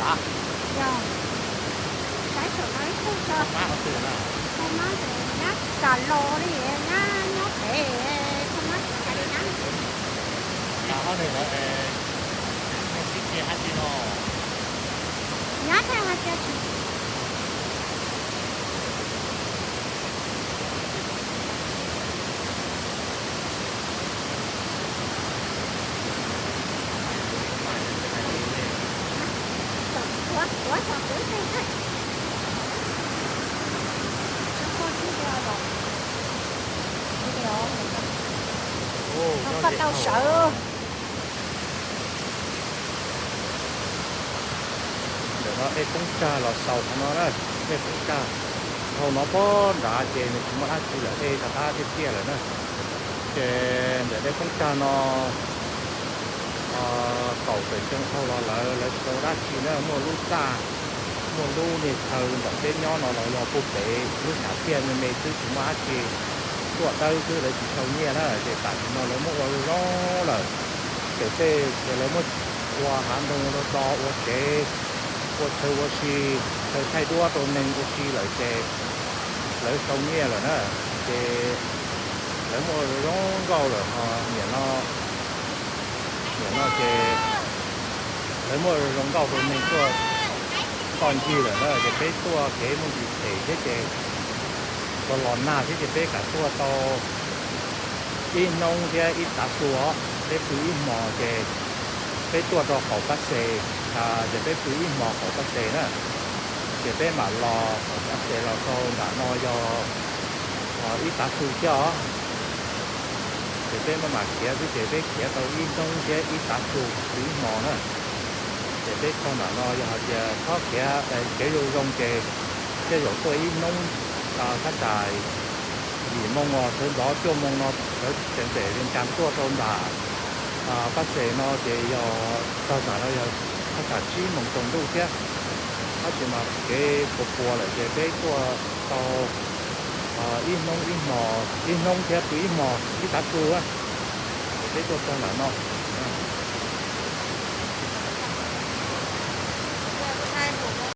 Yog, saib saum no ib tug tso. Kho mab tes nyab tas los li, nyab nyob pem, kho mab tsis tas li na. Nyab thiaj hais tias tsis. Koj tau sawv. Ntawm no dej poob tsag los xaus qhov no na, dej poob tsag. Dhau no pob nrad ces nws tsis muaj dab tsi lawm, dej rov qab tiaj tiaj lawm na. Ces ntawm dej poob tsag no, kaum tawm xyoo dhau los lawm lawv tsis tau dab tsi na, muaj lub txaj, muaj lub niag chaw ntawm peb nyob no los yog puag pem lub xyam tiaj me me xwb tsis muaj dab tsi, tuaj dawb xwb lawv tsis sau nyiaj na. Ces tam sim no lawv muab ua zoo zoo lawm, pem tej ces lawv muab ua hav ntoo do do ua tsev, ua chaw ua si, chaw thaij duab rau neeg ua si lawm ces lawv sau nyiaj lawm na. Ces lawv muaj zoo nkauj lawm ho niam no, niam no ces lawv muaj zoo nkauj rau neeg tuaj toj ncig lawm na. Ces peb tuaj kev muaj ntsis phem thiab ces los los nag thiab ces peb kam tuaj tau ib hnub thiab ib tav su os. Peb pw ib hmos ces peb tuaj rau qaum pab xes, ces peb pw ib hmos qaum pab xes na. Ces peb mam los qaum pab xes los rau nram no yog ib tav su thiab os. Ces peb maj mam khiav xwb ces peb khiav tau ib hnub thiab ib tav su pw ib hmos na. Ces peb txog nram no yog hais tias txhob khiav, kev zoo zoo ces tej zaum tuaj ib hnub, thaj tsam yim moo os sawv ntxov cuaj moo no sawv tsees pem Vias Cas tuaj rau nram pab xes no ces yog txog nram no yog thaj tsam tsib moos tsaus ntuj thiab. Tab sis mas kev puas puas lawm ces peb tuaj tau ib hnub ib hmos, ib hnub thiab pw ib hmos ib tav su na. Ces peb tuaj txog nram no